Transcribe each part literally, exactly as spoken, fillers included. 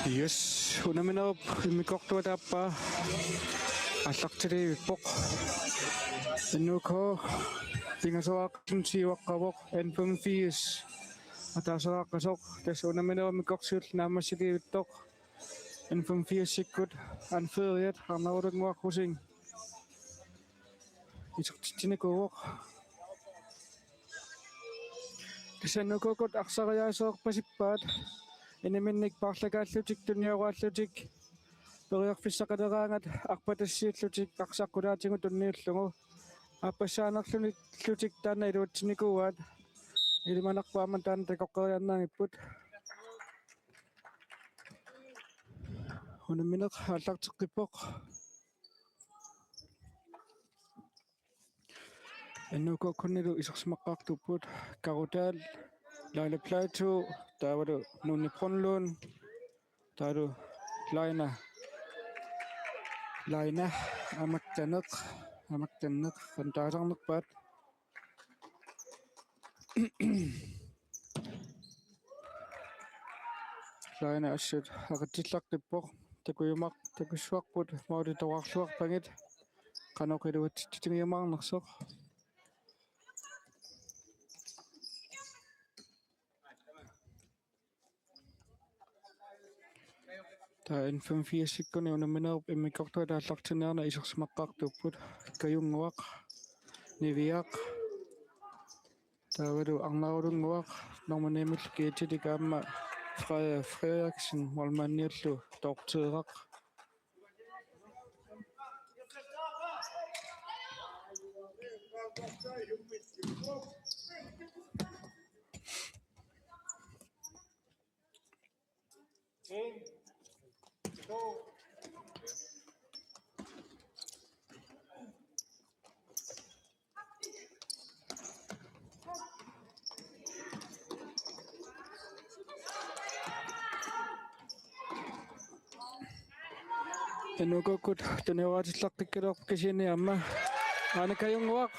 Yes, unamminerup immikkoortuata aappaa aallartiliivippoq. N U K pingasoraaqasuntiivaqqavoq N femogfirs ataaseraqqasoq, tassa unamminerup immikkoortuata naammassiliivittoq. N femogfirsikkut anføreriat Arnarulunnguaq Rosing isertitsinikuuvoq. Tassa N U K-kkut arsariaaseerpasippaat, iniminnik paarlakaallutik tunioraallutik periarfissaqaleraangat arpatassiillutik arsaq qulaatigut tunniullugu. Aappassaanerluni lutik taanna iluatsinikuuaat, ilimanarpoq aamma taanna takoqqeriaannaagipput. Unammineq aallarteqqippoq. N U K-kkunnilu isersimaqqaartuupput Karutal, Laila Plato, taavalu Nuunni Brunlund, taavalu Laina. Laina amaktaneq, amaktaneq, qanoq taasarnerpaat. Laina assut aqatsillaqqippoq, takujumaq-, takussuarput maulitoraarluarpagit, qanoq iluatsitsitigiumaarnersoq. Taava N femogfirsikkuni unamminerup immikkoortuata aallartinniarneq isersimaqqaartuupput Kajunnguaq, Niviaq, taavalu Arnarulunnguaq, nummer ni-milu Keetilik aamma Frederik Frederiksen, målmandiullu toorteeraq. N U K-kkut tunioraatsillaqqikkaluarput kisianni aamma Aana Kajunnguaq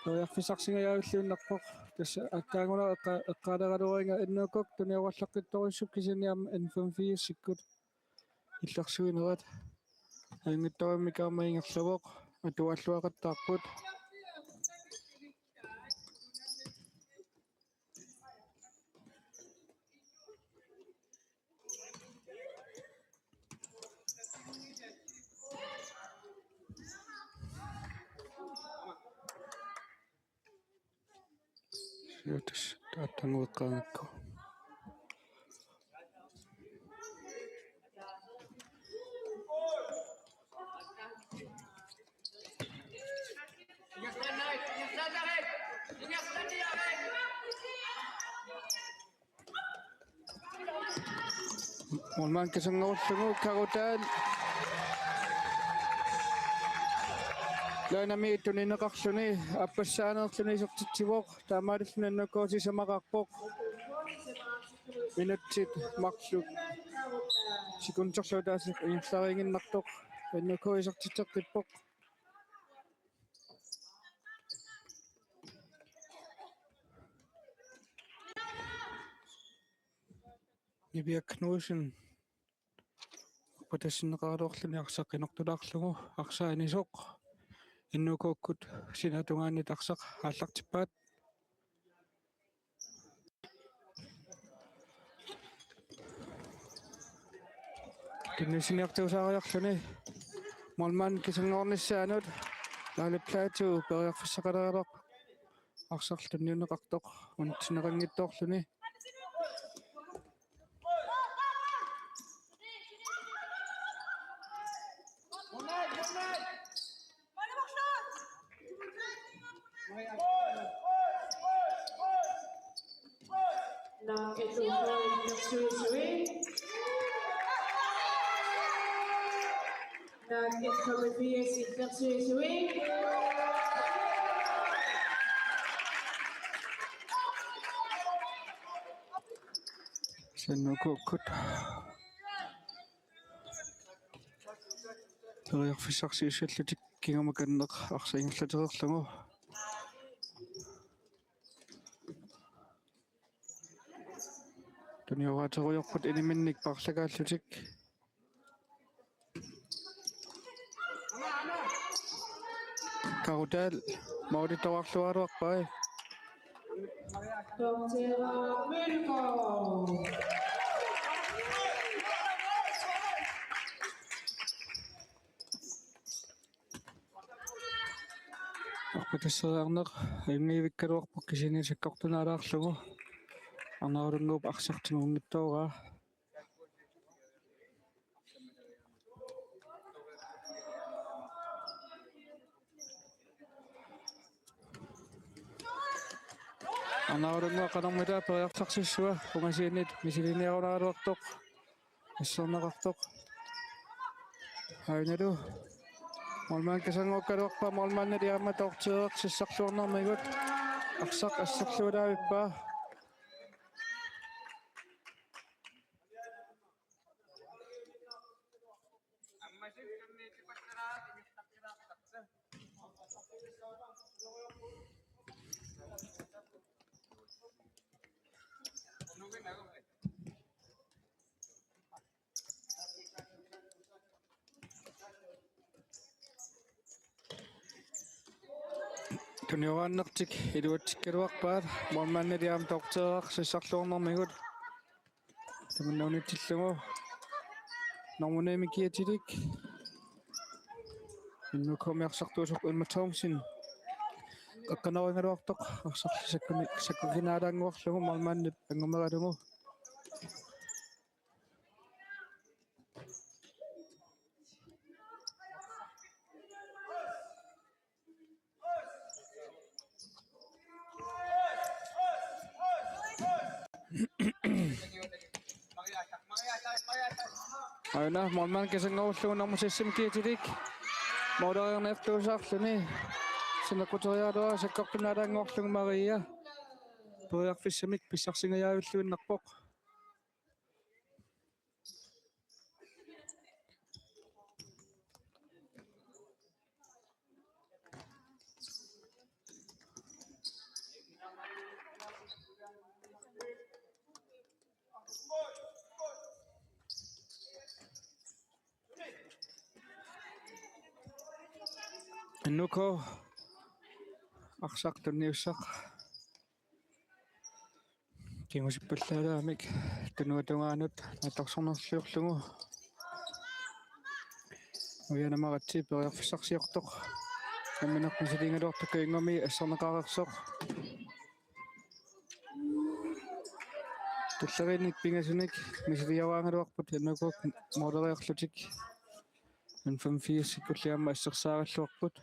periarfissarsingajavilluinnarpoq. Tassa aatsaannguaq eqqa-, eqqaaleraluariga N U K-kkut tunioraatsillaqqittorujussuupput kisianni aamma N femogfirsikkut illersuinerat. Ajunngitsuummik aamma ingerlavoq, atuaalluaqattaarput. Siutas taattangueqqaangakku. Målmand kisanngorulluni Karutal. Lainamiit tunineqarluni aappassaanerluni isertitsivoq, taamaalilluni N U K sisamaqarpoq. Minutsit marluk sekunderlu ataaseq ingerlariiginnartoq N U K isertitseqqippoq. Niviaq Knudsen patassinneqaraluarluni arsaq qinortulaarlugu arsaq anisoq. N U K-kkut sinaatungaanniit arsaq aallartippaat. Tunniussiniartuusaariarluni målmand kisanngoornissaanut Laila Plato periarfissaqaleraluarpoq arsarlu tunniunneqartoq unitsinneqanngitsoorluni. Naak et hundrede enogtyve. Naak et komma firs enogtyve. N U K-kkut periarfissarsiussallutik kingumut qanneq arsaq ingerlatereerlugu. Tunioraatigerujoorput iniminnik paarlakaallutik. Karutaal maulittoraarluaraluarpai. Aqqutasseriarneq ajunngikkaluarpoq kisianni sakkortunaalaarlugu. Arnarulunnguup arsaq timunngitsooraa. Arnarulunnguaq qanormita periarfissarsiorsuaq ungasiinnit misiliniarunaraluartoq. Asserneqartoq. Ainalu. Målmand kisanngorugaluarpaa, målmandili aamma toorteeraq sissarluarnermigut. Arsaq asserluaraavippaa. Tunioraannertik iluatsikkaluarpaat, målmandili aamma toorteeraq sissarluarnermigut. Tamanna unitsillugu. Nummer ni-mi kiatilik. N K-mi arsartuusoq Emma Thomsen. Qaqqanerigaluartoq arsaq sakkuni-, sakkukinaalaannguarlugu målmandip anngumeralugu. Aana, målmand kisanngorulluni nummer seks-imi kiatilik. Måleriarniartuusaarluni. Sinequteriaraluarpaa sakkortunaalaannguarlugu Maria. Periarfissamik pissarsingajavilluinnarpoq. N K arsaq tunniussaq. Kingusippallaalaamik tunuata tungaanut naatsorsornerliorlugu. Uianamaratsi periarfissarsiortoq. Nammineq misiliigaluartoq kingummi asserneqareersoq. Tulleriinnik pingasunik misiliaraagaluarput N K-p måleriarlutik. N femogfirs-ikkulli aamma assersaaraluarput.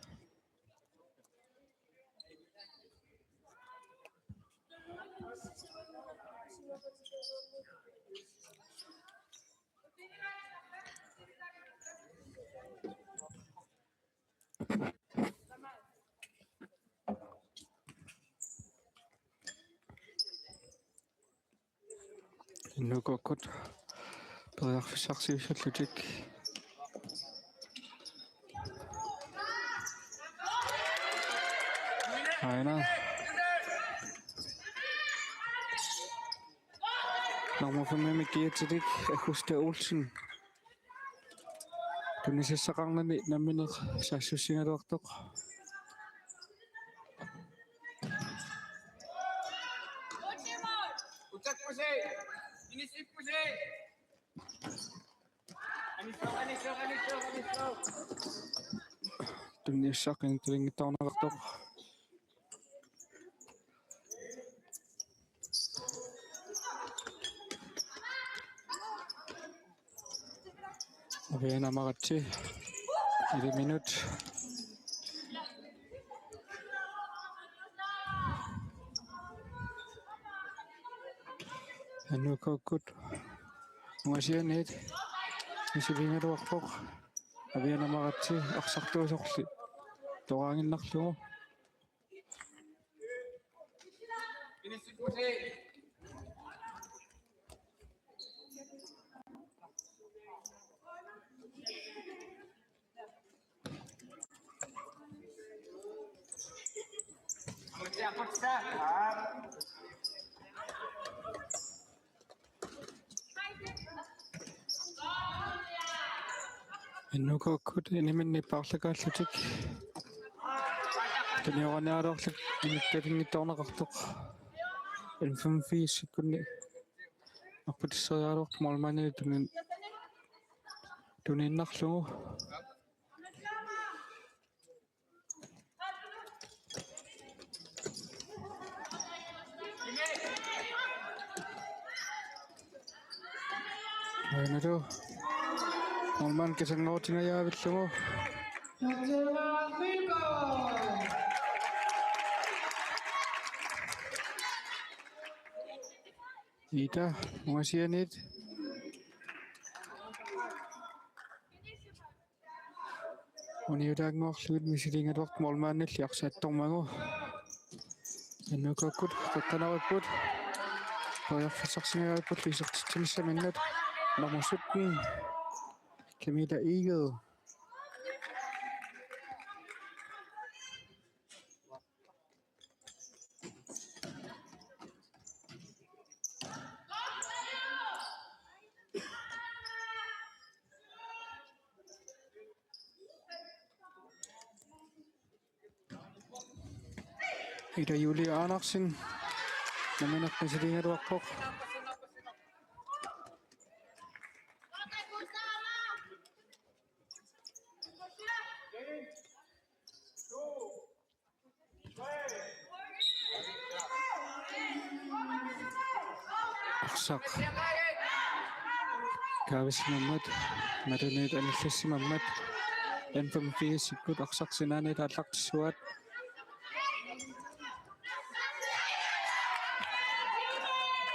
N K-kkut periarfissarsiussallutik. Aana. Nummer fem-imi kiatilik Augusta Olsen. Tunisassaqarnani nammineq saassussigaluartoq. Tunisassaq qinittulinngitsoorneqartoq. Aviana Maratsi, elleve minut. N K-kkut ungasianiit misiliigaluarpoq. Aviana Maratsi arsartuusorli toraaginnarlugu. N K-kkut iniminni paarlakaallutik. Tunioraniaraluarluni inuttatinngitsoorneqartoq. N femogfirsikkunni arpatisseriaraluartoq målmandip tunin-, tuniinnarlugu. Aanalu. Målmand kisanngoortingajavillugu. Ida, ungasianiit. Uniutaannguarlugit misiliigaluartoq målmandilli arsaq attormagu. N K-kkut qeqqaneripput. Periarfissarsingajavipput isertitsinissaminnut. Nummer sytten, Camilla Egede. Ida Julie Andersen. Nammineq misiliigaluarpoq. Arsaq kaavissimammat, matuniit anillissimammat, N femogfirsikkut arsaq sinaaniit aallartissuaat.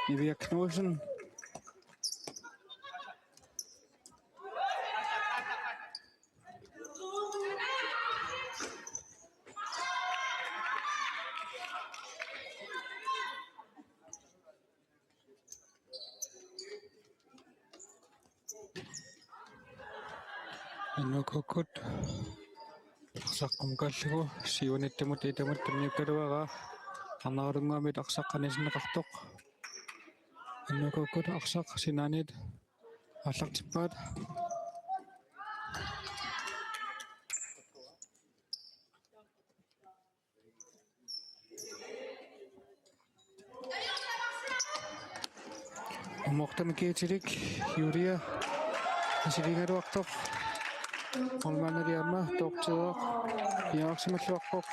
Nivia Knudsen. N K-kkut arsaq qumukaallugu syvoghalvfemsimiit itamut tunniukkaluaraa. Arnarulunnguamit arsaq anisinneqartoq. N K-kkut arsaq sinaaniit aallartippaat. Uumortami kiitilik Julia misiliigaluartoq. Målmandili aamma toortiivoq. Piareersimalluarpoq.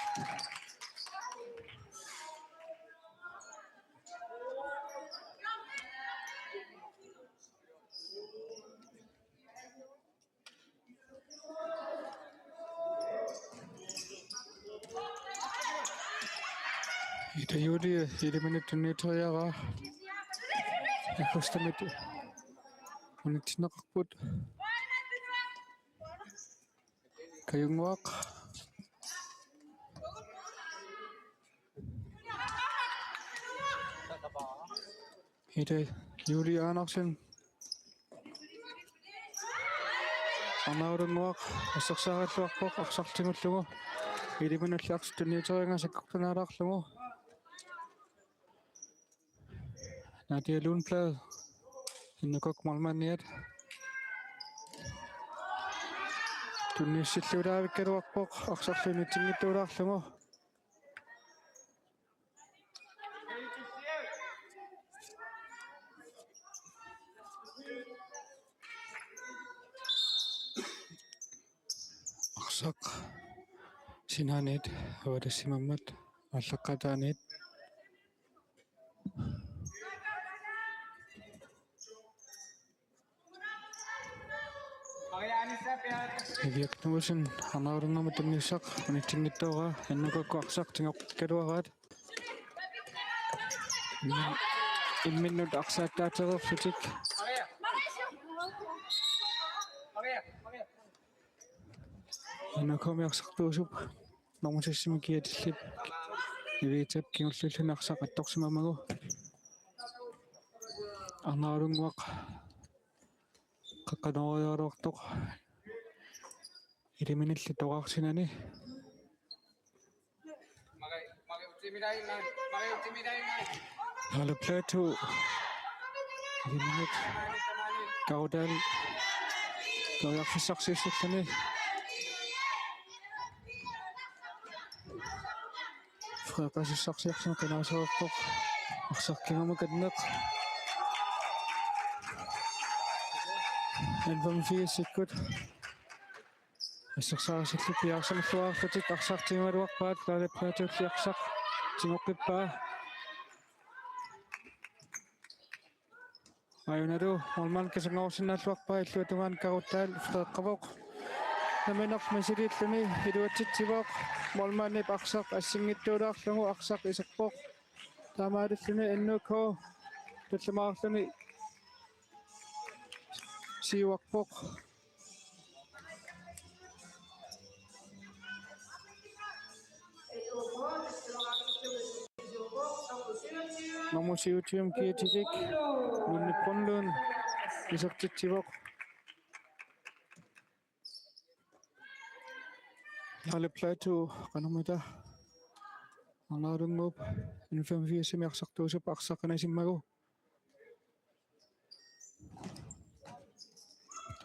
Ida Julie, elleve minutsit tunniuteriaraa. Akustamit unitsinneqarput. Kajunnguaq. Ida Julie Andersen. Arnarulunnguaq assersaaralluarpoq arsaq tigullugu. Elleve minutsit arsaq tunniuteriaraa sakkortunaalaarlugu. Nadia Lundblad, N K-kkut målmandiat. Tunniussilluilaavikkaluarpoq arsarlu unitsinngitsuulaarlugu. Arsaq sinaaniit avatassimammat aallaqqaataaniit. Nivia Knudsen, arnarulunnguamut tunniussaq unitsinngitsooraa, N K-kkut arsaq tigoqqikkaluaraat. Immin-, imminnut arsaattaatereerlutik. N K-mi arsartuusup nummer seks-imi kiatillip Nivitap kingulliulluni arsaq attorsimammagu. Arnarulunnguaq qeqqanooriaraluartoq. Elleve minutsit toqqarsinani. Palup Platou. Elleve minutsit. Kaudal. Toriarfissarsiussalluni. Frederikkasussarsiorluni qinaasereerpoq. Arsaq kingumut qanneq. N-femogfirsikkut assersuutigalugu piaartumilluarlutik arsaq tigugaluarpaat, Laalep Plateaulli arsaq tigoqqippaa. Ajunalu målmand kasanngorsinnaalluarpaa, illuatungaani Karup Dahl freeqqavoq. Nammineq misiliilluni iluatsitsivoq. Målmandip arsaq assinngitsuulaarlugu arsaq iserpoq. Taamaalilluni N U K tallimaarluni siuarpoq. Nummer syvogtyve, G T-lik, Lunde Brønlund, isertitsivoq. Laalep Plateau qanormita Arnarlunnguup N-femogfirsimi arsartuusup arsaq anisimmagu.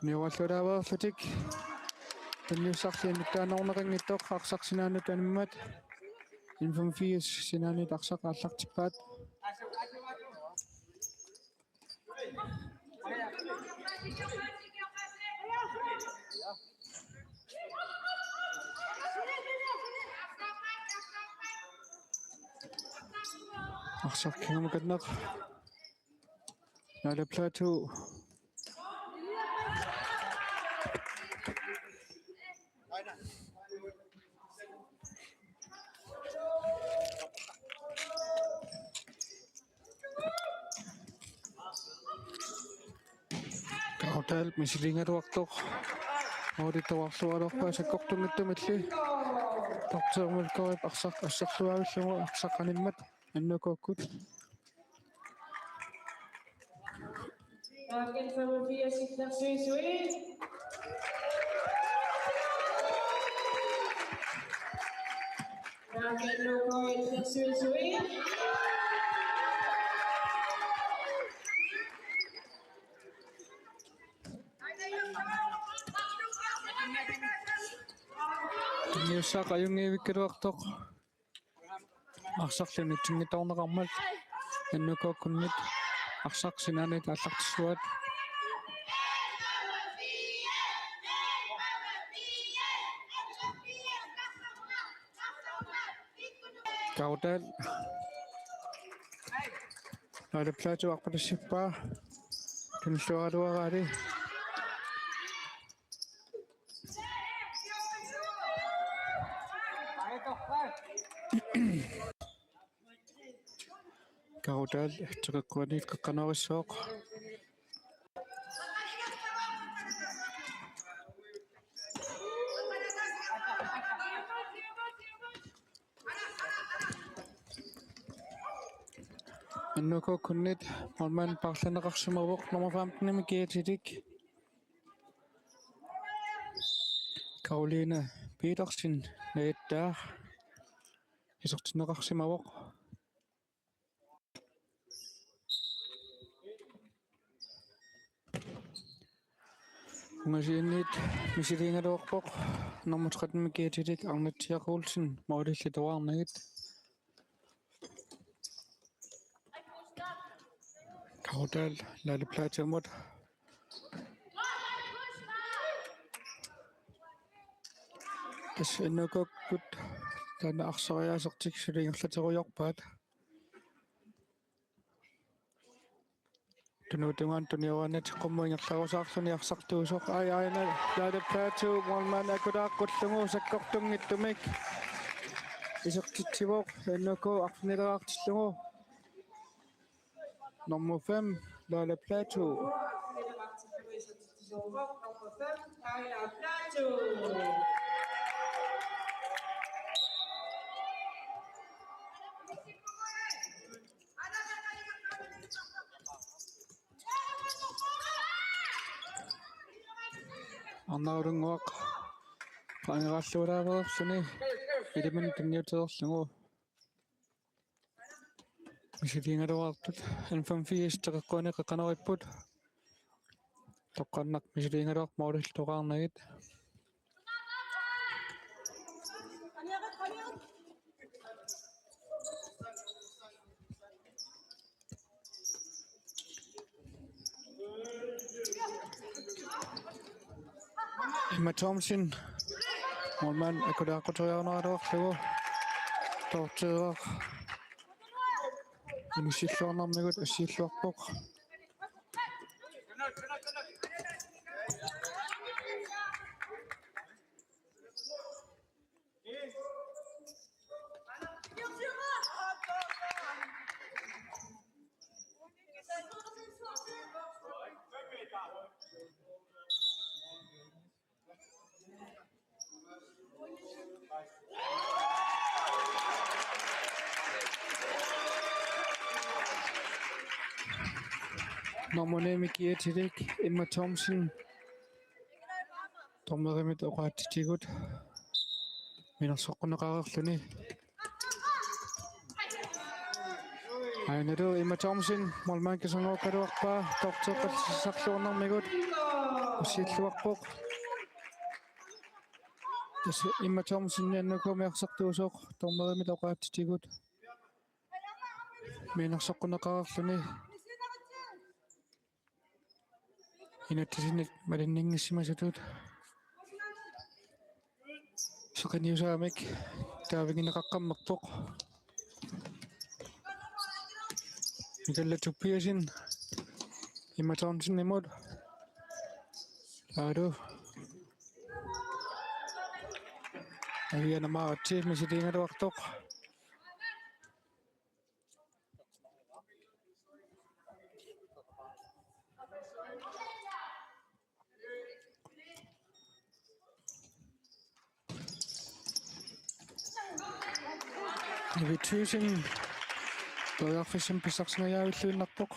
Tuniugalluarlutik. Tunniussarli inuttaanneqanngitsoq arsaq sinaanut animmat. N-femogfirs sinaaniit arsaq aallartippaat. Arsaq kingumut qanneq. Laalep Plateau. Karup Dahl misiliigaluartoq. Målip toqqarluarpaa sakkortunngitsumilli. Tortermulkoip arsaq asserluarlugu arsaq animmat N-U K-kkut. Nummer femogfirs, Hitler Søsui. Nummer N-U K, Hitler Søsui. Tunniussaaq ajunngivikkaluartoq. Arsarlu nutsinngitsoorneqarmat N-U K-kkunnit arsaq sinaaniit aallartissuaat. Karup Dahl. Laalep Plateau arpatassippaa. Tunilluaraluaraali. Karup Dahl teqeqquaniit qeqqanoorissooq. N-U K-kkunnit målmand paarlaneqarsimavoq nummer femten-imi G T-lik. Karoline Petersen najattaa isertinneqarsimavoq. Ungasiinnit misiliigaluarpoq nummer tretten-imi G T-lik Arnatsiaq Olsen målillu toqqarnagit. Karup Dahl Laalep Plateaumut. Tassa N-U K-kkut taanna arsariaasertik suli ingerlaterujoorpaat. Tunuutungaan tuniuaannat qummut ingerlarusaarluni arsartuusoq. Ai, aina, Laalep Plateau målmand akulaaqqullugit sakkortunngitsumik isertitsivoq, N-U K arfinileraartillugu. Nummer fem, Laalep Plateau. Arnarlunnguaq qaangeraalluarluni ilimanni tunniutereerlugu. Misiliigaluartut N-femogfirs teqeqquani qeqqanooripput. toqqarnaq misiliigaluarpoq, målillu toqqarnagit. Emma Thomsen, målmand akuliaqquteriarunaaraluarlugu, Dorthe Edvard inissilluarnarmigut assiilluarpoq. Nummer ni-mi kiatilik Emma Thomsen. Dommerimit oqaatsitigut mianersoqqunneqareerluni. Aajuna Emma Thomsen, målmand kisanngoraluarpaa, Dorthe eqqarsarluarnermigut assiilluarpoq. Tassa Emma Thomsen N K-mi arsartuusoq, dommerimit oqaatsitigut mianersoqqunneqareerluni. Inatsisinik malinninngissimasutut seqinniusaammik taavigineqaqqammerpoq. Mikella Tobiassen Emma Thomsenimut. Aajuna Aviana Maratse misiliigaluartoq. Nivi Thyssen periarfissamik pissarsingajavilluinnarpoq.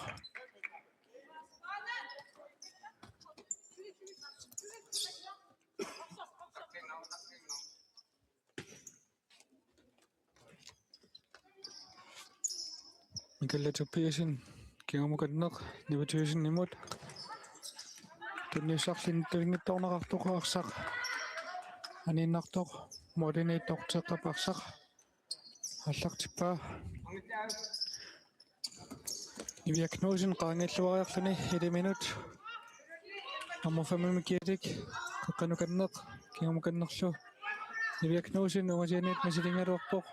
Mikella Tobiassen kingumukanneq Nivi Thyssenimut. Tunniussarluni tunniunngitsoorneqartoq arsaq aniinnartoq, målimiittoq Dorthe Edvardip arsaq aallartippaa. Nivia Knudsen qaangiilluariarluni iliminut. Nummer fem-imi kiatik qeqqanukanneq kingumukannerlu. Nivia Knudsen ungasianiit misiliigaluarpoq.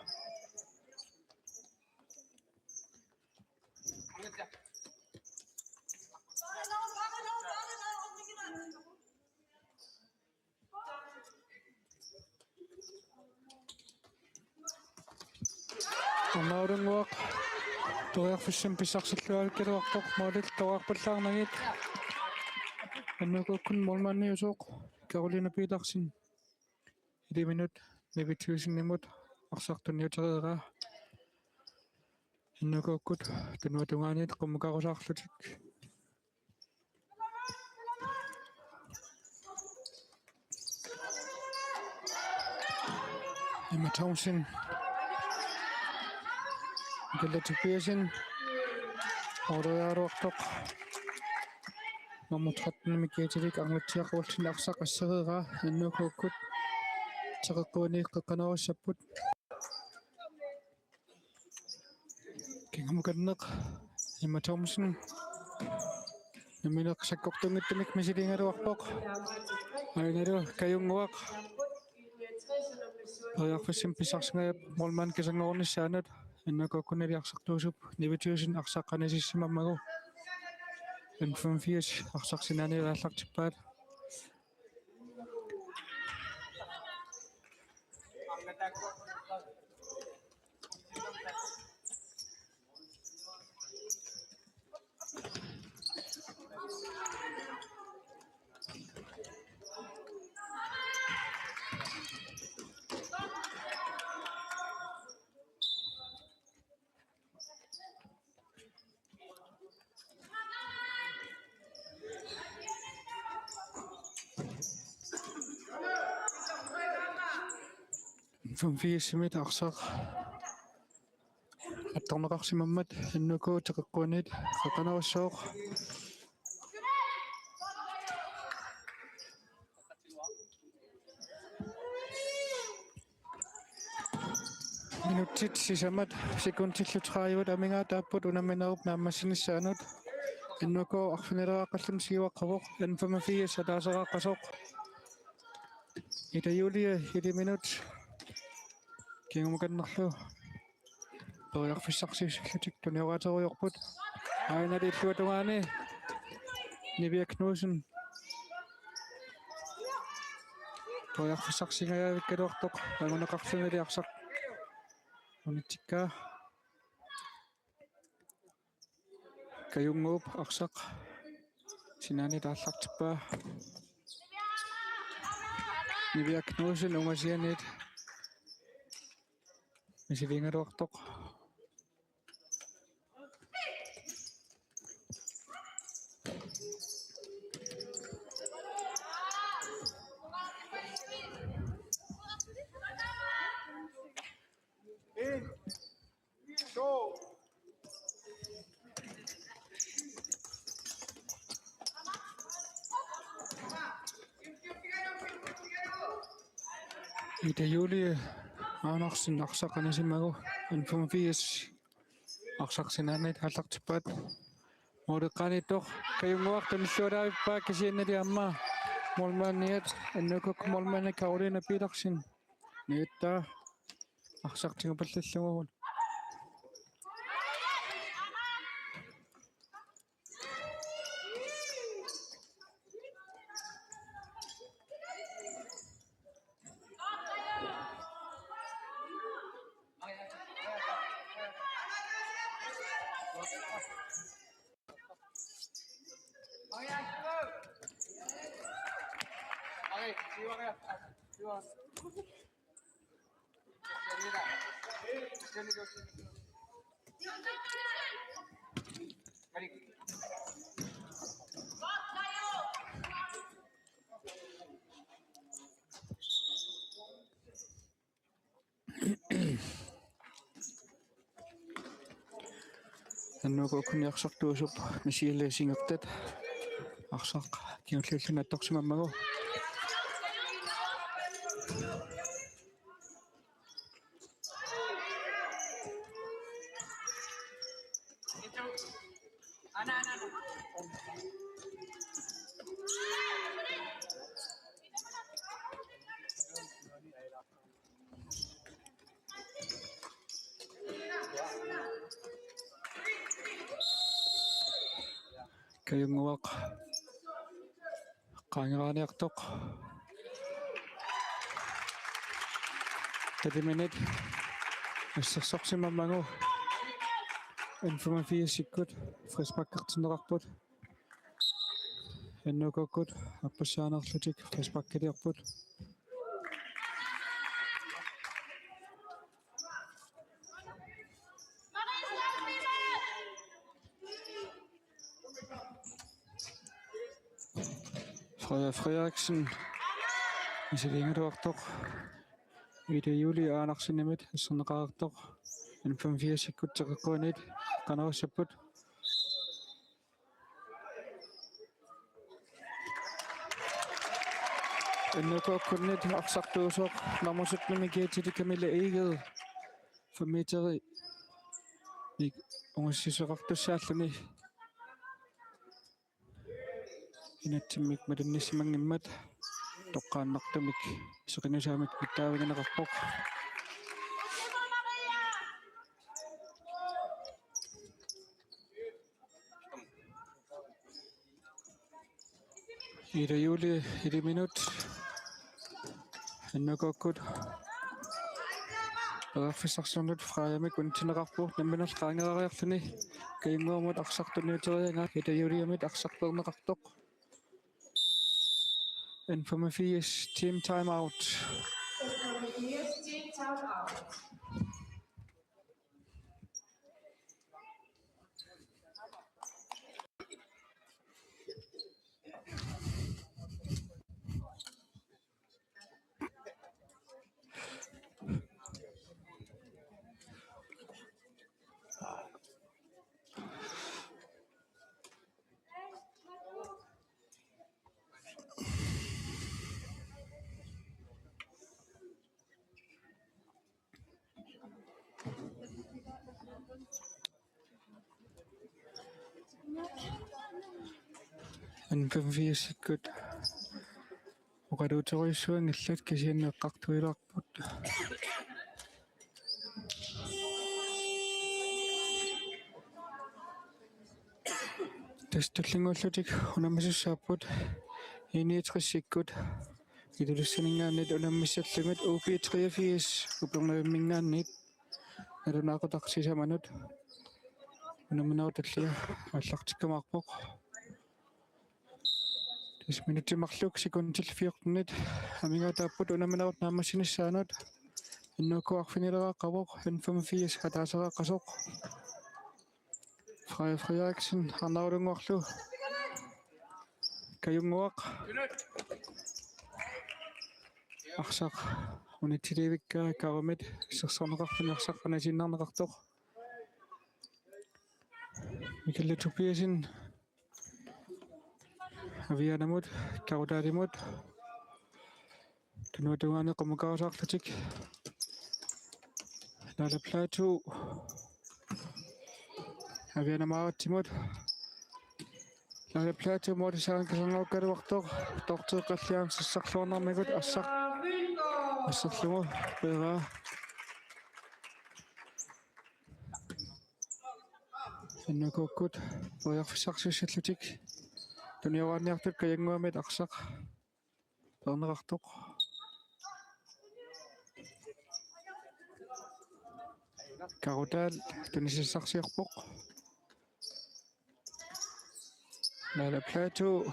Arnarulunnguaq periarfissamik pissarsilluavikkaluarpoq, målillu toqqarpallaarnagit. N K-kkut målmandiusoq Karoline Petersen iliminut Nivi Thyssenimut arsaq tunniutereeraa. N K-kkut tunuatungaaniit qummukarusaarlutik. Emma Thomsen. Mikella Tobiassen. Ooriaruartoq. Nummer tretten-imi kiatilik Arnatsiaq Olsen arsaq assereeraa, N K-kkut teqeqquaniit qeqqanorissapput. Kingumukanneq Emma Thomsen. Nammineq sakkortunngitsumik misiliigaluarpoq. Aajuna Kajunnguaq periarfissamik pissarsingajappoq målmand kisanngorunissaanut. N K-kkunnilu arsartuusup Nivi Thyssenip arsaq anisissimammagu. N femogfirs arsaq sinaaniit aallartippaat. Femogfirs-imit arsaq attorneqarsimammat N K teqeqquaniit qeqqanorissaaq. Minutsit sisamat sekundillu tredive amigaataapput unamminerup naammassinissaanut. N K K arfinileraqqalluni siuaqqavoq, N femogfirs ataaseraaqqasoq. Ida Julie, Ida Minut. Kingumukannarlu. Periarfissarsiissallutik tunioraaterujoorput. Aajuna illuatungaani Nivia Knudsen. Periarfissarsiingajavikkaluartoq anguneqarluni arsaq unitsikkaa. Kajunnguup arsaq sinaaniit aallartippaa. Nivia Knudsen ungasianiit misiliigaluartoq. Ida Julie Andersen arsaq anisimmagu, N femogfirs arsaq sinaaniit aallartippaat. Måleqqaaniittoq Kajunnguaq tunilluarpaa, kisiannili aamma målmandiat, N K K målmandi Karoline Petersen. Niittaa arsaq tigupallallugu. N K K-kkunni arsartuusup Michelle Singertat arsaq kingulliulluni attorsimammagu. Kajunnguaq qaangeraaniartoq. Tallimanik assersorsimammagu N femogfirs-ikkut frisparkertinneqarput. N K K-kkut appassaanerlutik frisparkiliorput. Frederik Frederiksen misiliigaluartoq. Ida Julie Andersenimit asserneqareertoq. N femogfirs-ikkut teqeqquaniit qanorissapput. N K K-kkunnit arsartuusoq nummer sytten-imi kiatili Camilla Egede. Fem meterimik ungassisoqartussaalluni inatsimmik malinnissimanngimmat toqqaannartumik seqinissamik pittaavigineqarpoq. Ida Julie, Ida Minut. N K K-kkut periarfissarsiornut Freja-mik unitsinneqarpoq, nammineq qaangereriarluni Kajunnguamut arsaq tunniuteriaraa, Ida Julie-mit arsaq peerneqartoq. N femogfirs team timeout. N femogfirsikkut oqaluuterujussuanngillat, kisianni eqqartuilaarput. Tassa tullinnguullutik unammisussaapput. N niogtresikkut Ilulissaninngaanniit unammissallugit, U B treogfirs Upernavimminngaanniit nalunaaqutaq sisamanut unamminerup tullia aallartikkumaarpoq. Tassa minutsit marluk sekundit fjortenit amigaataapput unamminerup naammassinissaanut. N K arfinileraqqavoq, N femogfirs ataaseraqqasoq. Freja Frederiksen, Arnarulunnguarlu. Kajunnguaq. Arsaq unitsiliivikkaa, Karumit assersorneqarluni arsaq anisiinnarneqartoq. Michael Tobiassen. Avianamut, Karutaalimut. Tunuatungaani qummukarusaarlutik. Laila Platou. Aviana Maratsimut. Laila Platou målip sisamaanni kiserngaukkaluartoq. Toorteeqqalliaani sassarluarnermigut, arsaq asserlugu peeraa. N K-kkut periarfissarsiussallutik tuniorarniartut Kajunnguamit arsaq peerneqartoq. Karutaal tunisassarsiorpoq. Laila Platou.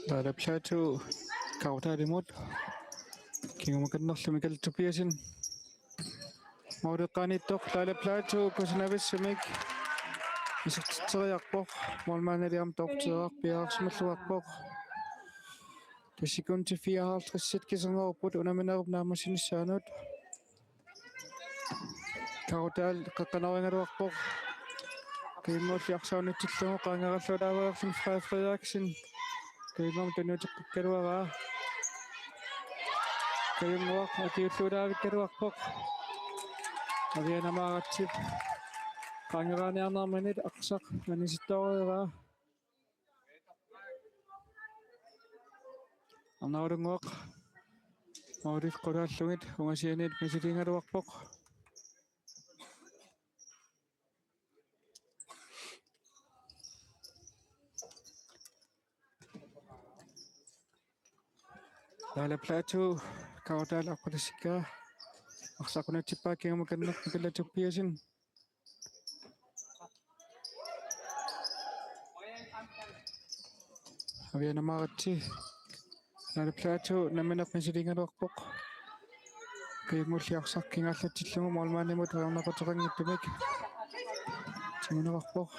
Laila Platou Karutaalimut. Kingumut kannerlu Michael Tobiassen. Måleqqaaniittoq Laila Platou kusanavissumik isertitseriarpoq. Målmandiliam toorteeraq piareersimalluarpoq. Tassa sekundit fireoghalvtreds kiserngarupput unamminerup naammassinissaanut. Karutaal qeqqanorigaluarpoq. Kajunnguulli arsaq unitsillugu qaangeralluulaariarluni Freja Frederiksen. Kajunnguamut tuniuteqqikkaluaraa. Kajunnguaq akiulluulaavikkaluarpoq. Aviana Maratsip qaangeraaniarnerminit arsaq anisittoreeraa. Arnarulunnguaq målip qulaallugit ungasianiit misiliigaluarpoq. Laila Platou Karutaal aqqutissigaa. Arsaq unitsippaa, kingumut kannerlu Michael Tobiassen. Aviana Maratsi. Laila Platou nammineq misiliigaluarpoq. Kajunnguulli arsaq kingaallatsillugu målmandimut ajornaquteqanngitsumik tiguneqarpoq.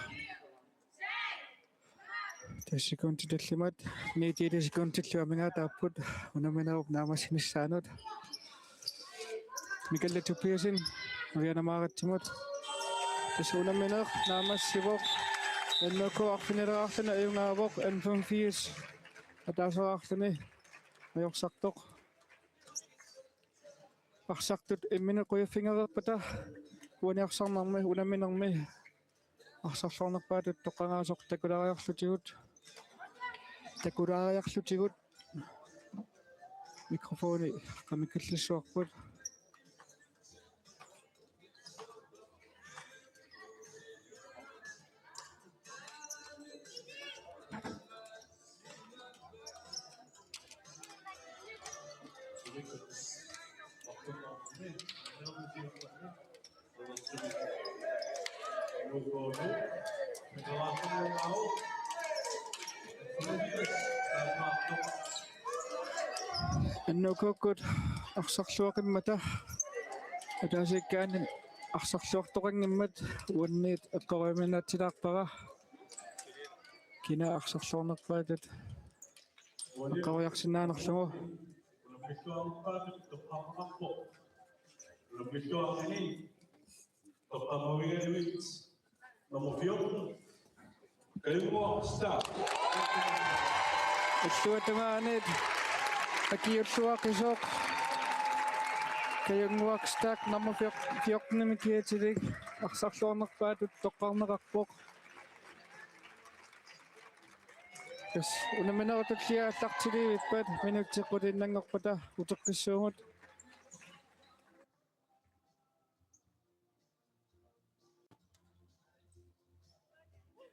Tassa sekundit tallimat, niogtyve sekundillu amigaataapput unamminerup naammassinissaanut. Michael Tobiassen Aviana Maratsimut. Tassa unammineq naammassivoq. N K arfinileraarluni ajugaavoq, N femogfirs ataaseraarluni ajorsartoq. Arsartut imminut qujaffigereerpata uani arsarnermi unamminermi arsarluarnerpaatut toqqagaasoq takulaariarlutigu. Takulaariarlutigu. Mikrofoni qamikkullissuarput. N K-kkut arsarluaqimmata, ataasiakkaanni arsarluartoqanngimmat uanniit eqqoriaminaatsilaarpara kina arsarluarnerpaatut eqqoriarsinnaanerlugu. Unammilluarnerpaatut toqqammaqarpoq. Unammilluarnani toqqammavigalugit Nummer fjorten, Kajunnguaq Stærk. Illuatungaaniit akiulluaqisoq Kajunnguaq Stærk nummer fjorten, fjortenimik kiatilik arsarluarnerpaatut toqqarneqarpoq. Tassa unamminermi tullia aallartiliivippat minutsit quliinnanngorpata uteqqissuugut.